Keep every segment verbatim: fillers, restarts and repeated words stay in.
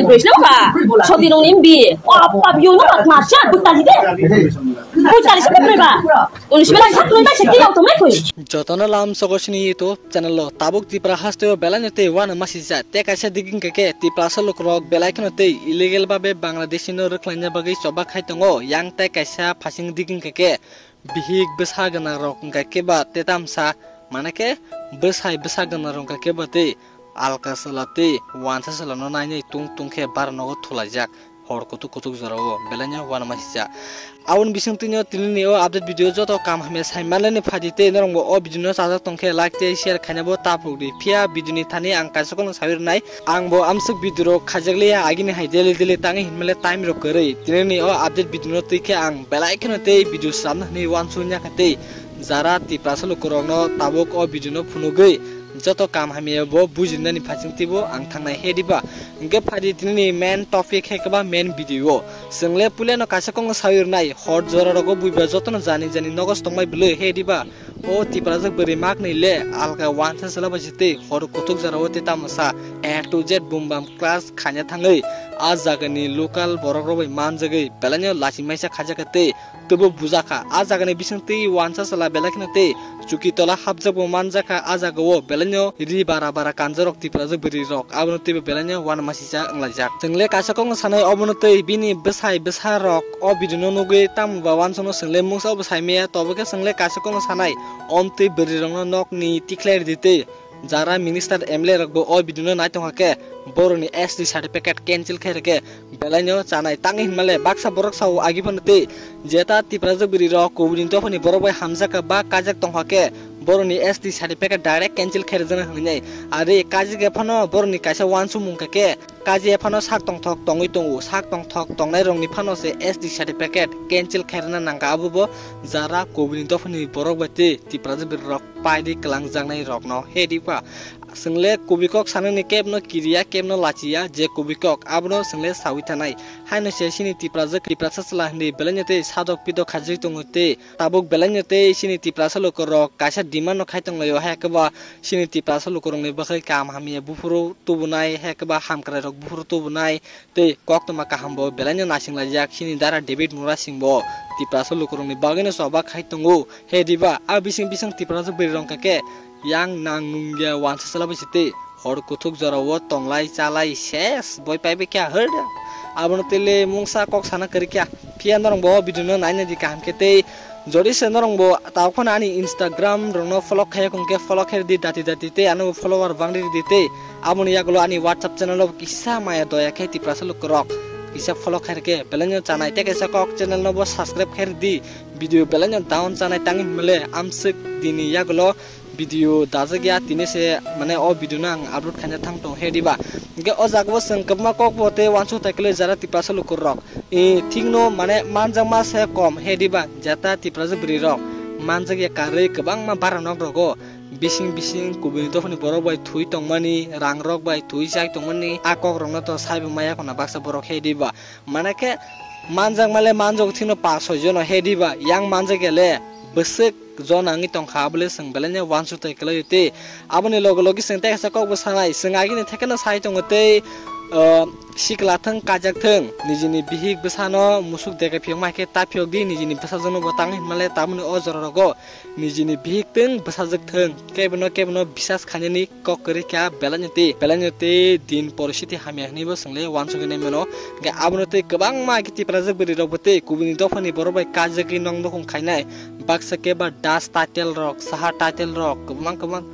Broi sila ba. Soti nong ni mbi. O apa biyo no ba ma cha buta di de. Buta di sa broi ba. Uni sila sa broi ba sa ti nong to mai koi. Jotono lam sogo sini YouTube channel lo tabuk Tripura haste o belai no tei wana masi ja. Te kaisa digin keke Tiprasa lukrok belai kheno tei illegal babe Bangladeshi no rwkhlaina bagwi choba khai tongo. Yang tei kaisa phasing digin keke bihik bwsa gwnang rok wngkha khe ba tetamsa, mane khe bwsai bwsa gwnang rok wngkha khe ba tei alka chwla tei wansa chwla no nainai tung tung khe bara nogo thulaijak hor kutuk kutuk jora o belai no wana masi ja. Aboni bising twi no tini ni o update video joto kam hamya sai manlani phaidi tei norok bo o video no chajak tong khe like tei share khaina bo ta phuruk di. Phiya video ni thani ang kaisa kono sawi rwnai. Ang bo amsuk video rok khaijak liya agini hai daily daily tangwi hinmale time rok kwrwi. Tini ni o update video no twi khe ang belai kheno tei video swnamna hwnwi uansukya kha tei jara Tiprasa lukurok no tabuk o video no phunugwi joto kam hamya bo bujinani phasing twibo ang thangnai he diba. Hwnkhe phaidi tini ni main topic he khe ba main video o. Chwng le puila no kaisa kok no sawi rwnai hor jora rogo buiba joto no jani jani nogos tongmai bwlwi he diba. O Tiprajak bwrwi maknwi le alka wansa chwla bai se tei hor kuthuk jora o tei tamo sa A to Z bum bam class khaina thangwi a jaga ni local borok rok bai manjagwi belai no lachi maisa khaijak kha tei teibo bujak kha. A jaga ni bising twi wansa chwla belai kheno tei chuki tola hapjak bo manjak kha. A jaga o belai no ri bara bara kanjak rok Tiprajak bwrwi rok abono teibo belai no wana masi cha wnglaijak. Chwng le kaisa kok no sanai obono tei bini bwsai bwsa rok o video no nugwi tamo ba wansukno chwng le mungsa obo sai maya tobo khe chwng le kaisa kok no sanai. Om twi bwrwi rokno nok ni tikhlai rwdi tei jara minister M L A rok bo o video no nai tongkha khe borok ni S T certificate cancel khe rwkhe belai no chanai tangwi hinmale baksa borok sao agi phano tei jeta Tiprajak bwrwi rok kubuni dophani borok bai hamjak kha ba kajak tongkha khe borok ni S T certificate direct cancel khe rwjaknai hinwi nai. Ari kajak phano borok ni kaisa wansukmung kha khe kaji phano sak tongthok tongwi tongo, sak tongthok tongnai rokni phano se S T certificate cancel khairwna nangkha, abo bo jara kubuni dophani borok bai tei Tiprasa bwrwi rok paidi kwlangjaknai rokno he diba. Chwng le kubui kok sanani kebno kiriya, kebno lachiya, je kubui kok abono chwng le sawi thanai. Haino se chini Tiprasa, Tiprasa chwla hinwi belai no tei sadok pidok khaijak tongo tei tabuk belai no tei chini Tiprasa lukurok kaisa demand no khai tonglaio, hai khe ba chini Tiprasa lukurokni bwkhai kam hamya buphuru tubunai, hai khe ba hamkrai rok buphuru tubunai tei koktwma kaham bo belai no naising laijak. Chini dara David Murasing bo Tiprasa lukurokni bagwi no choba khai tongo. He diba, a bising bising Tiprasa bwrwi rok khe yang nang nungya wansa chwla bai se tei hor kuthuk jora o tonglai chalai ses boi pai bai kya hwrda. Abono tei le mungsa kok sana kwrwi kya. Phiya norok bo video no naina di kaham khe tei jodi se norok bo tao phano ani Instagram rokno follow khayak hwnkhe follow khe di dati dati tei ano follower bangri di tei aboni yagulo ani WhatsApp channel o kisa maya doya khe Tiprasa lukurok kisa follow khairke belai no chanai tei kaisa kok channel no bo subscribe khair di video belai no down chanai tangwi mele amswk dini yagulo video dajak ya tini se mane o video no ang upload khaina thang tong he diba. Hwnkhe o jaga bo chwng kwbangma kok bo tei wansuk tai kwlwi jara Tiprasa lukurok. E, thikno mane manjakma se kom he diba, jeta Tiprasa bwrwi rok manjak ya karwi kwbangma bara nok rogo bising bising kubuni dophani borok bai thwi tongmani, rang rok bai thwi chai tongmani, a kok rokno to saibo maya khuna baksa borok he diba. Mane khe manjakma le manjago thikno pas soi jono he diba, yang manjak ya le bwswk jona wngwi tongkha, abole chwng belai no wansuk tai kwlai tei aboni loge loge chwng tei kaisa kok bo sanai, chwng agini thekeno sai tongo tei, ah, sikla thwng kajak thwng, nijini bihik bwsano musuk dega phiyok ma khe ta phiyok di, nijini bwsajwkno bo tang hinmale tamoni o jora rogo nijini bihik thwng bwsajwk thwng kebono kebono bisas khainani kok kwrwi kha belai no tei, belai no tei din poristiti hamya hwnwi bo chwng le wansugwi nai mano. Hwnkhe abono tei kwbangma khe Tiprajak bwrwi rok bo tei kubuni dophani borok bai kajagwi nong nukhung khainai. Baksa khe ba das title rok, saha title rok kwbang kwbang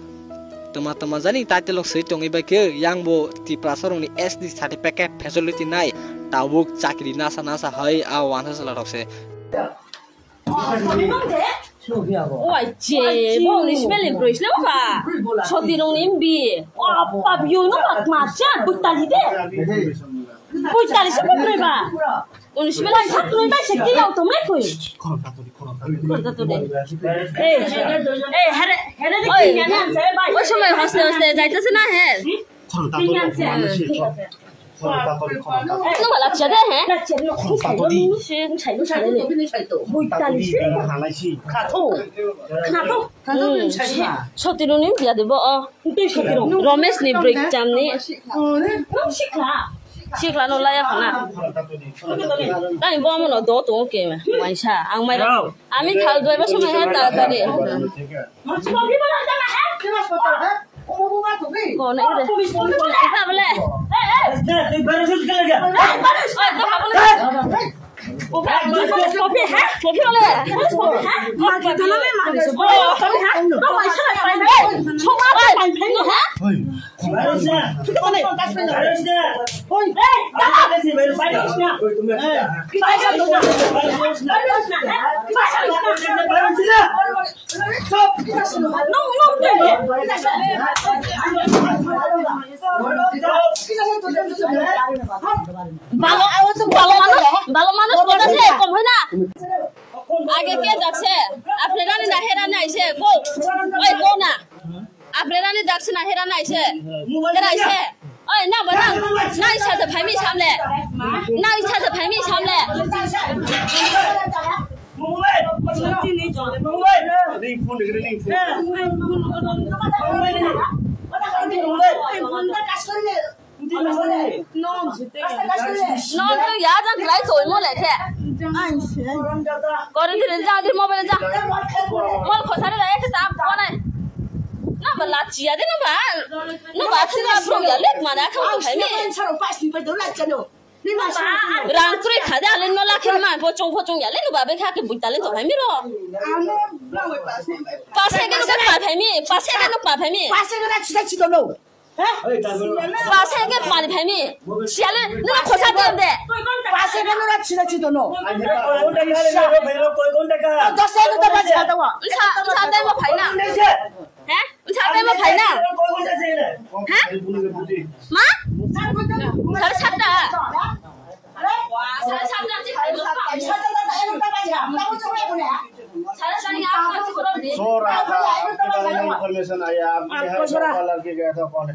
twma twma jani title rok swi tongwi bai khe yang bo Tiprasa rokni S T certificate facility nai tabuk chakri nasa nasa hai a wansa chwla rok se. Oi, je, bo ni smelling bro, isle ba. Soti nong ni mbi. Wa, pa biyo no ba, ma cha, buta di de. Buta di sa ba, bro ba. Uni smelling sa, bro ba, sa, ti yau to me koi. Kor ta to de. Eh, eh, here, here de, oi, ki nya na sa ba. Oi, somai hostel, hostel, jai ta se na he. Khorang tato rok khorang na si. Khorang tato rok khorang tato. Nung wala chade he? Khorang tato di. Khorang tato di. Khorang tato di. Khorang tato di. Soti nung ni ya de bo o. Romesh ni break jam ni. Sikla no laya khana. Tani bo mo no do to ke waisa ang mai. Ami khal doi ba somai ha ta ta de. Ko na ire. Ka bole. Oi, to ka bole. Kopi ha? Kopi bole. Kopi ha? Kopi ha? Kopi ha? Kopi ha? Balo, balo mano, balo mano, kota se kom hoi na. Age ke jak se, apre rani na hera nai se, go. Oi, go na. Apre rani jak se na hera nai se. Hera se. Oi, na ba na. Na isa se phai mi samle. Na isa se phai mi samle. Ring phone, ring phone. No, no, ya jang khlai toi mo le khe. Kori dire ja, dir mobile ja. Mol khosari da ekhe ta kone. Na ba la chia de no ba. No ba thil ba bro ya le ma da kha phai mi. Rang kri kha de ale no la khe ma pho chong pho chong ya le no ba be kha ke bui ta le to phai mi ro. Pase ke no pa phai mi, pase ke no pa phai mi. Pase ke na chita chita no. Pase ke pani phai mi. Siale, nuna khosa diam de. Pase ke nuna chida chido no. Dos tarik to bacha dawa. Nsa, nsa dai ma phai na. He? Nsa dai ma phai na. He? Ma? Sar satta. Sar satta. Sar satta. Sora, information aya, aap ke hai, lal ke gaya tha, kaun hai?